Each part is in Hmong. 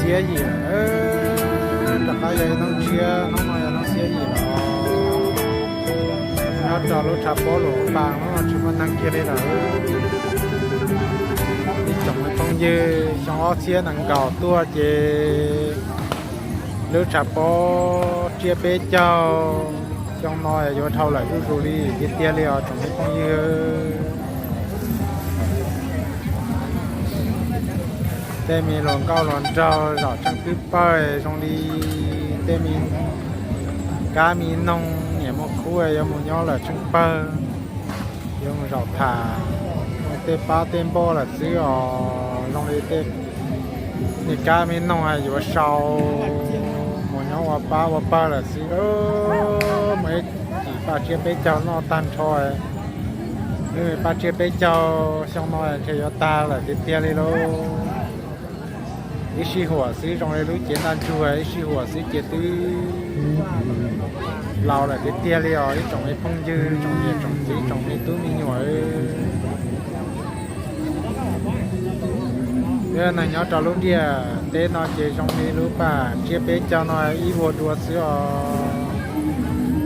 Xiab yim lawm, rov qab yog ib hnub tshiab, hnub no yog hnub xiab yim lawm. Nyob rau lub tshav pob Luam Npas hnub no tsis muaj neeg kiag li lawm. Ib tsoom me phooj ywg, xyoo ob txhiab nees nkaum tuaj ces lub tshav pob tsiab peb caug xyoo no yuav dhau lawm zuj zus li tiag tiag li os tsoom me phooj ywg. Tej me hluas nkauj hluas nraug zaum tsheej twb pawg zoo li tej me kab me noog niam muaj khub yuav mus nyob lawm tsheej pawg, yuav mus zaum tham tej pab tej npoj lawm xwb os. Zoo li tej me kab me noog yuav sau mus nyob ua pab ua pawg lawm xwb. Muaj ib cim paj tsiab peb caug noj tag nrho, lub paj tsiab peb caug xyoo no ntshe yuav tag lawm tiag tiag li lauj. Ib sij huam xwb zoo li lub cev ntaj ntsug, ib sij huam xwb ces twb laus lawm tiag tiag li os ib tsoom me phooj ywg, tsoom niam tsoom txiv, tsoom me tub me nyuam. Peb neeg nyob rau lub ntiaj teb no ces zoo li lub paj tsiab peb caug no ib vuag dua xwb os.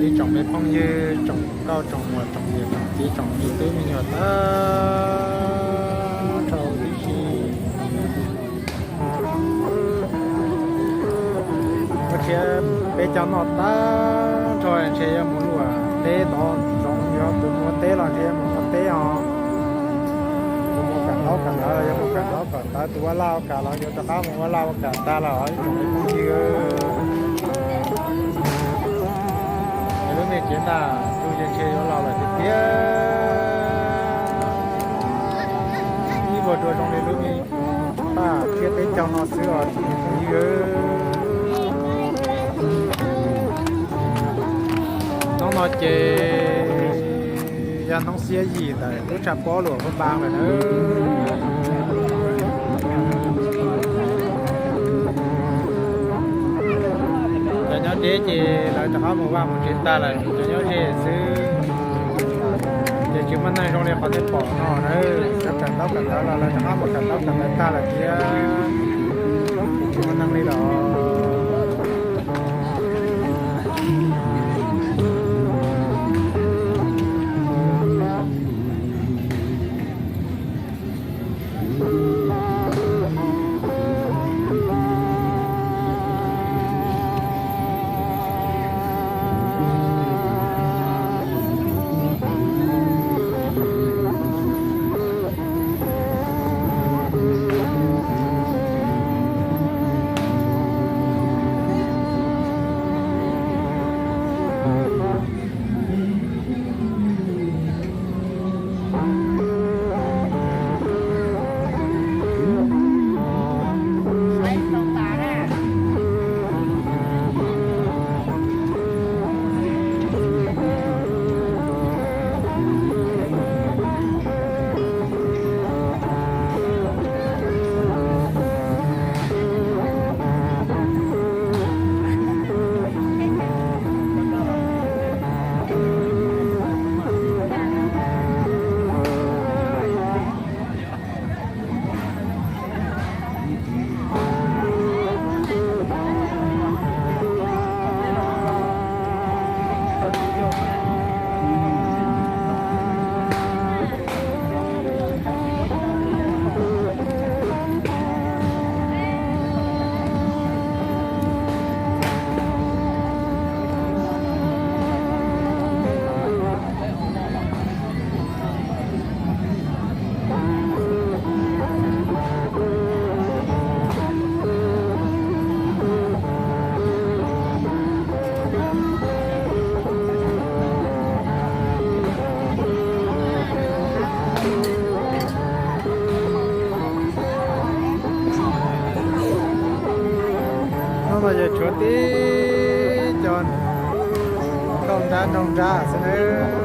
Ib tsoom me phooj ywg, tsoom nkauj tsoom muam, tsoom niam tsoom txiv, tsoom me tub me nyuam tag nrho tib si. Paj tsiab peb caug noj tag nrho ntshe yuav mus luam teb tod, tsoom yog tus mus ua teb los ntshe yuav mus ua teb os. Tus mus kawm ntaub kawm ntawv los yuav mus kawm ntaub kawm ntawv, tus ua laj ua kam los yuav rov qab mus ua laj ua kam tag lawm os ib tsoom me phooj ywg. Es lub me cev ntaj ntsug ces ntshe yuav laus lawm tiag tiag. Ib vuag dua zoo li lub me paj tsiab peb caug no xwb os tsoom me phooj ywg. Hnub no ces yog hnub xiab yim ntawm lub tshav pob Luam Npas lawm na. Cov nyob deb ces lawv rov qab mus vaj mus tsev tag lawm, cov nyob ze xwb ces tsis muaj neeg zoo li qhov nej pom no na. Cov kawm ntaub kawm ntawv los lawv rov qab mus kawm ntaub kawm ntawv tag lawm thiab, tsis muaj neeg li lawm. Hnub no ces tshuav tib co nkauj nrab nraug nrab xwb nawb.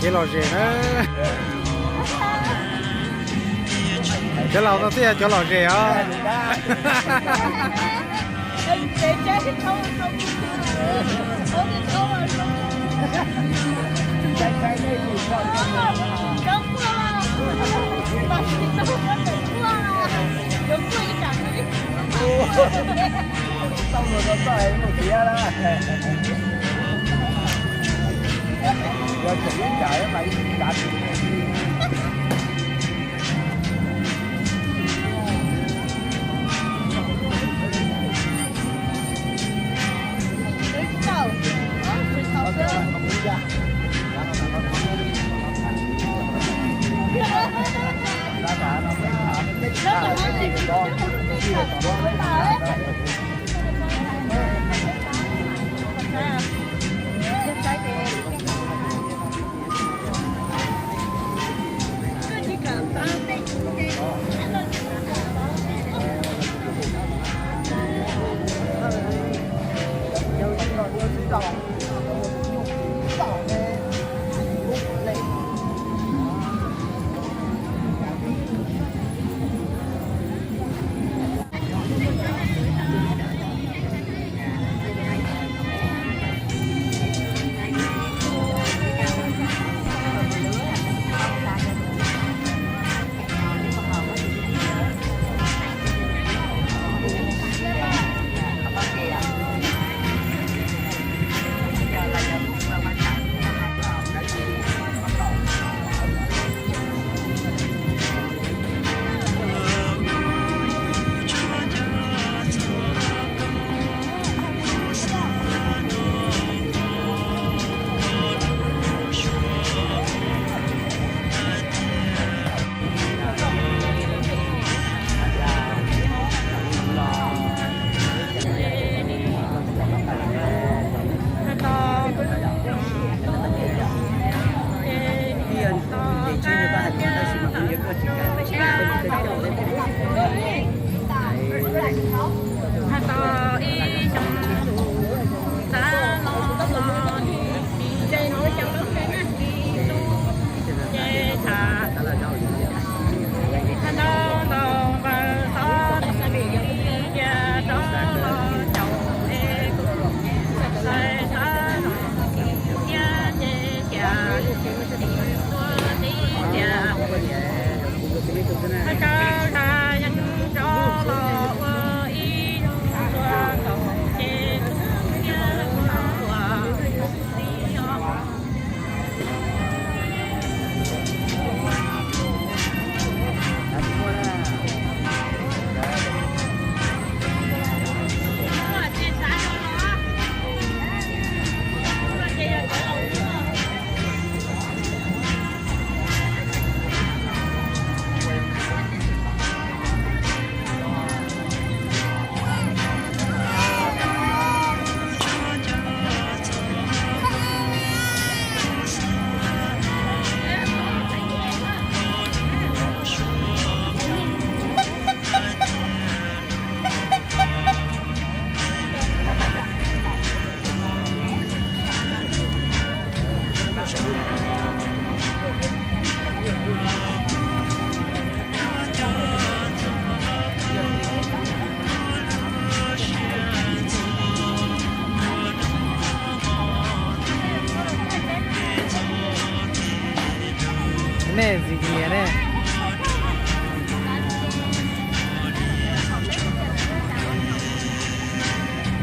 Kev lom zem na. Cov laus no twb yog cov lom zem os. Tau luag rau txoj es mus tiav lawm. Yog tseem ib tsam mas ib tsam. Nej ntxim nyiam ne.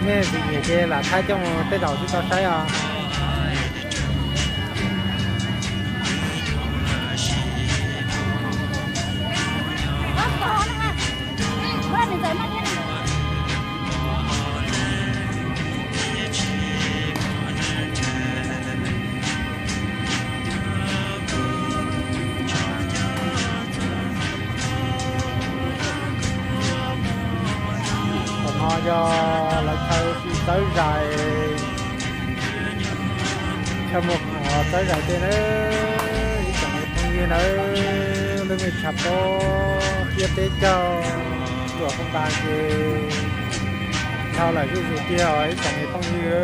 Nej ntxim nyiam ces lam thaij coj mus tej zaum twb tau saib os. Qhov no yog lawv chaw ua si txawb zais, chaw muag qhov txawb zais tej nawb. Ib tsoom phooj ywg nawb, lub mej tshav pob thiab peb caug tuam qoo tas ces dhau lawm zuj zus tiag os ib tsoom phooj ywg.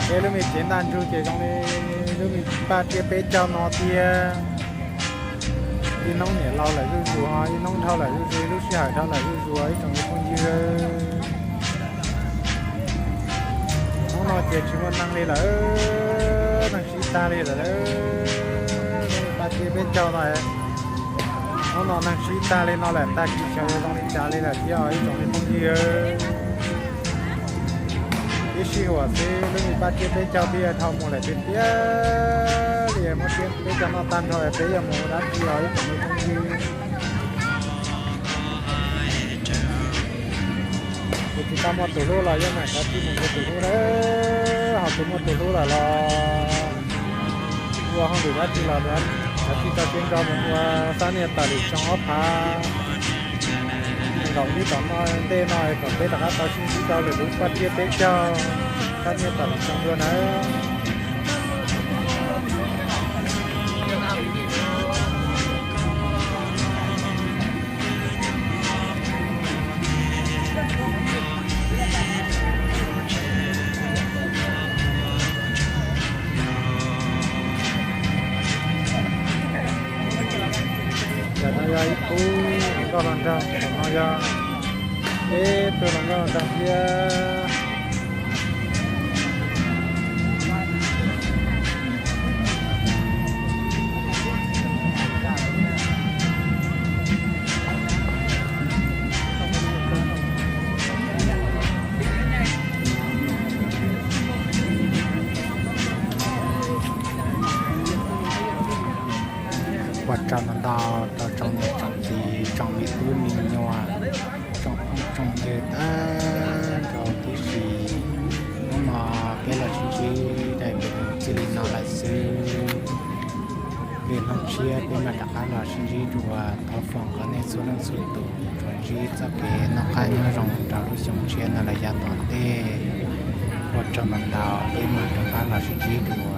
Peb lub me tsev ntaj ntsug ces zoo li lub me paj tsiab peb caug no tiag. Ib hnub niam laus lawm zuj zus, ib hnub dhau lawm zuj zus, lub sij hawm dhau lawm zuj zus ib tsoom phooj ywg. Hnub no ces tsis muaj neeg li lawm, neeg sib tag li lawm. Paj tsiab peb caug no, hnub no neeg sib tag li no lawm, tag kis xyov yuav zoo li cas li lawm thiab ib tsoom phooj ywg. Ib sij huam xwb lub me paj tsiab peb caug twb yuav dhau mus lawm tiag tiag li, muab tsiab peb caug noj tag nrho peb yuav mus dab tsi os ib tsoom phooj ywg. Tus tsis tau muaj tus hlub los yeej mam kav tsij mus yuav tus hlub na, ho tus muaj tus hlub lawm los ua hauj lwm dab tsi los kav tsij tso siab ntso mus ua sab niag tam lwm xyoo ob phav kaum ib tom no ntej no kom peb rov qab tau sib ntsib rau lwm lub paj tsiab peb caug sab niag tam lwm xyoo dua nawb. Tam no yog ib tug hluas nkauj hluas nraug, tam no yog peb tug hluas nkauj hluas nraug thiab. Ua tsaug ntau ntau rau tsoom niam tsoom txiv tsoom me tub me nyuam, tsoom phooj tsoom ywg tag nrho tib si. Hnub no peb los sib ntsib daim video txij li no lawm xwb. Lwm hnub tshiab peb mam rov qab los sib ntsib dua. Thov foom kom nej txhua leej txhua tus tsuas ntsib txoj kev noj qab nyob zoo rau lub xyoo tshiab no los yav tom ntej. Ua tsaug ntau ntau, peb mam rov qab los sib ntsib dua.